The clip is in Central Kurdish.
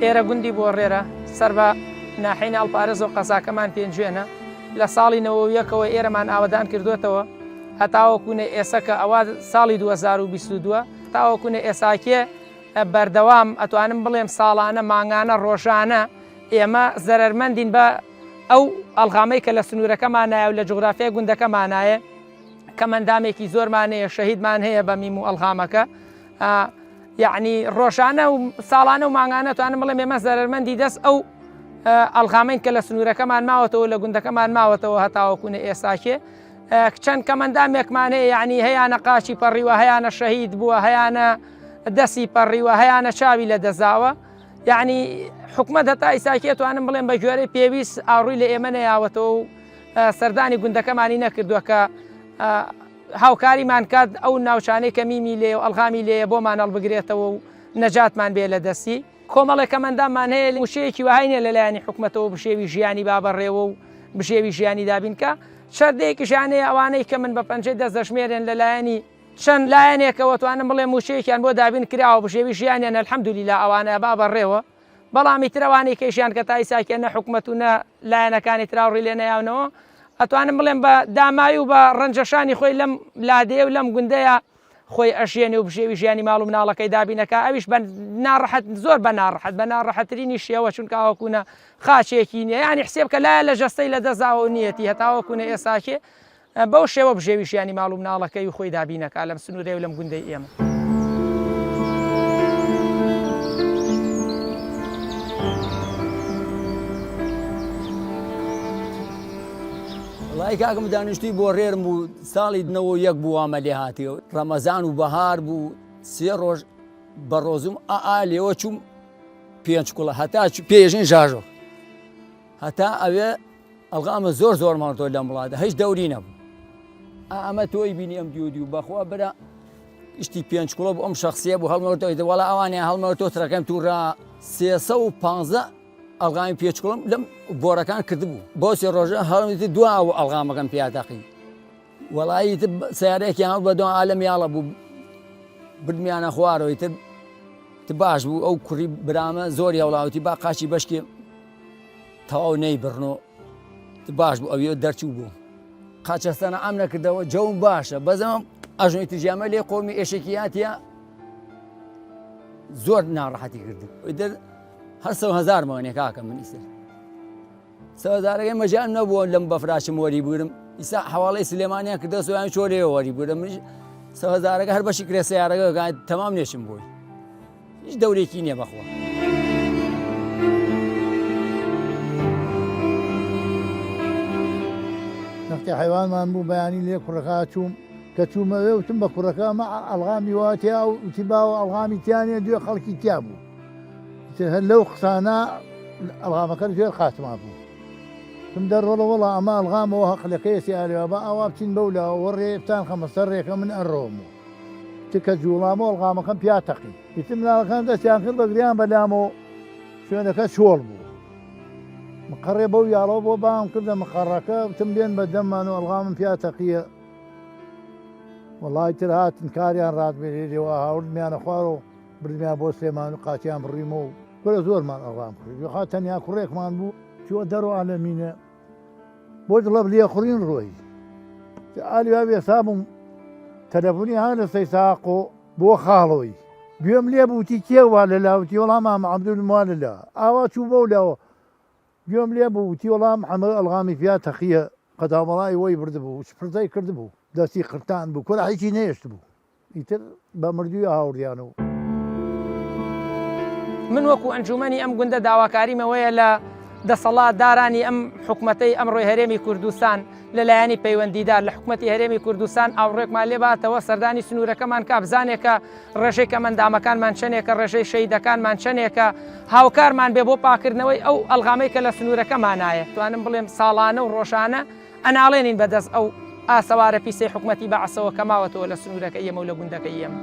ئێرە گوندی بۆڕێرە سەر بە ناحیەی ناڵپارێز و قەزاکەمان پێنجوێنە لە ساڵی نەوەویەکەوە ئێرەمان ئاوەدان کردوێتەوە هەتاوەکوونە ئێسە کە ئەوە ساڵی 2022 تاوەکوونە ئێساکێ بەردەوام ئەتوانم بڵێم ساڵانە مانگانە ڕۆژانە ئێمە زەرەرمەندین بە ئەو ئەڵغامەی کە لە سنوورەکەمانایە و لە جوگرافیای گوندەکەمانایە کەمەندامێکی زۆرمان هەیە شەهیدمان هەیە بە میم و ئەڵغامەکە یعنی ڕۆژانە و ساڵانە و مانگانە توانم بڵێم ئێمە زەرەرمەندی دەست ئەو ئەڵغامین کە لە سنوورەکەمان ماوەتەوە لە گوندەکەمان ماوەتەوە هەتاوەکوونە ئێساکێ چەند کەمەندامێکمان هەیە یعنی هەیانە قاچی پەڕیوە هەیانە شەهید بووە هەیانە دەسی پەڕیوە هەیانە چاوی لە دەزاوە یعنی حکومت هەتا ئیساکێ توانم بڵێم بە گوێرەی پێویست ئاڕووی لە ئێمە نەیاوەتەوە و سەردانی گوندەکەمانی نەکردووە کە هاوکاریمان کات ئەو ناوچانەی کە میمی لێیە و ئەلغامی لێیە بۆمان هەڵبگرێتەوە و نەجاتمان بێ لە دەستی. کۆمەڵێک کەمئەنداممان هەیە مووچەیەکی وەهای نیە لە لایەنی حکومەتەوە بژێوی ژیانی با بەڕێوە و بژێوی ژیانی دابین کا، چەردەیەکیشیان هەیە ئەوانەی کە من بە پەنجەی دەست دەژمێرێن لە لایەنی چەند لایەنێکەوە توانم بڵێم مووچەیەکیان بۆ دابین کراوە بژێوی ژیانیان الحمدللە ئەوانە با بەڕێوە بەڵام ئیتر ئەوانەی کەیشیان کە تا ئیساکیە نە حکومەت و نە لایەنەکانی تر ئاوڕی لێ نەیاونەوە ئەتوانم بڵێم بە داماوی و بە ڕەنجەشانی خۆی لەم لادێ و لەم گوندەیە خۆی ئەژیەنێ و بژێوی ژیانی ماڵ و مناڵەکەی دابینەکا ئەویش بە ناڕەحەت زۆر بە ناڕەحەت بە ناڕەحەترینی شێوە چونکە ئەوەکوونە خاچێکی نییە یانی حسێب کە لایە لە جەستەی لە دەستداوە و نیەتی هەتاوەکوونە ئێساکێ بەو شێوە بژێوی ژیانی ماڵ و مناڵەکەی و خۆی دابینەکا لەم سنوورەی و لەم گوندەی ئێمە. وەڵایی کاکم دانیشتووی بۆڕێرم بوو ساڵی 91 بوو وامە لێ هاتیەوە ڕەمەزان و بەهار بوو سێ ڕۆژ بە ڕۆزم ئا لێوە چووم پێنج کوڵە هەتا پێژین ژاژۆ هەتا ئەوێ ئەڵغامە زۆر زۆر ماڵتۆ لەم وڵاتە هیچ دەوری نەبوو ئەمە تۆی بینی ئەم دیو دیو بەخوا برا شتی پێنج کوڵە بۆ ئەم شخصیە بوو هەڵمەوتەوە وڵا ئەوانیان هەڵمەوتۆ ترەکەم تووڕا 315 ئەڵغامی پێچ کوڵم لەم بۆرەکان کردبوو بۆ سێ ڕۆژە هەڵمتی دو ئەو ئەڵغامەکەم پیادەقی وەڵایی تر سیارێکیان هەڵ بە دوان ئالەم یاڵە بوو بردمیانە خوارەوەی تر باش بوو ئەو کوڕی برامە زۆری هەوڵاوتی با قاچی بەشکی تەواو نەیبڕن و باش بوو ئەویۆ دەرچوو بوو قاچەستانە ئەم نەکردەوە جەوم باشە بەزەم ئەژنۆی تژیامە لێ قۆمی ئێشێکی هاتیە زۆر ناڕەحەتی کردم ئیتر هەر سە هزار مەوەنێ کاکە من ئیسر سەزارەکەی مەجان نەبووە لەم بەفراشم وەری بگرم ئیسا حواڵی سلێمانیان کردە سۆیان چۆرەیە وەری بگرم منیش سەهزارەکە هەر بەشی کرێ سیارەکە تەمام نێشم بووی هیچ دەورێکی نییە بەخوا. نەختێ حەیوانمان بوو بەیانی لێ کوڕەکە چووم کە چوومەوێ وتم بە کوڕەکە ئەمە ئەڵغامی وا تیا و وتی باوە ئەڵغامی تیا نییە دوێ خەڵکی تیا بوو ئیتر هەر لەو قسانە ئەڵغامەکە لە ژێر قاچما بوو وتم دە ڕۆڵە وەڵا ئەمە ئەڵغامەوە هەقلەکەیەتی ئالێوا با ئاوا بچین بەو لاوە ڕێ بتان خەمە سەر ڕێکە من ئەڕۆم و تکە جوڵام و ئەڵغامەکەم پیا تەقی. ئیتر مناڵەکان دەستیان کرد بە گریان بە لامەوە شوێنەکە چۆڵ بوو. مقەڕێ بەو یاڵەوە بۆ بانگم کردە مقەڕەکە وتم بێن بە دەممان و ئەڵغامم پیا تەقییە. وەڵا ئیتر هاتن کاریان ڕاتبێ هاوردمیانە خوارەوە بردمیان بۆ سلێمان و قاچیان بڕیمەوە و کورە زۆرمان ئەڵغام کڕی. جوخا تەنیا کوڕێکمان بوو چووە دەرەوە لە مینە بۆ دڵەب لێخوڕین ڕۆی ئالیوا وێسا بووم تەلەفۆنی ها لە سەی ساقۆ بۆ خاڵۆی گوێم لێ بووتی کێ وا لە لاوتی وەڵام مامە عەبدول وا لە لا ئاوا چوو بەو لاوە گوێم لێ بوو وتی وەڵام حەمە ئەڵغامی پیا تەقیە قەداومەڵای وەی بردبوو شپرزەی کردبوو دەستی قرتان بوو کورە هیچی نەیەشتبوو ئیتر بە مردووی هاوردیانەوە. من وەکو ئەنجومەنی ئەم گوندە داواکاریم ئەوەیە لە دەسەڵات دارانی ئەم حکومەتەی ئەمڕۆی هەرێمی کوردستان لە لایەنی پەیوەندیدار لە حکومەتی هەرێمی کوردستان ئاوڕێکمان لێ باتەوە سەردانی سنوورەکەمان کا بزانێ کە ڕێژەی کەمەندامەکانمان چەندێکە ڕێژەی شەیدەکانمان چەندێکە هاوکارمان بێ بۆ پاکردنەوەی ئەو ئەلغامەی کە لە سنوورەکەمانایە توانم بڵێم ساڵانە و ڕۆژانە ئەناڵێنین بە دەست ئەو ئاسەوارە پیسەی حکومەتی بەعسەوە کە ماوەتەوە لە سنوورەکەی ئێمە و لە گوندەکەی ئێمە.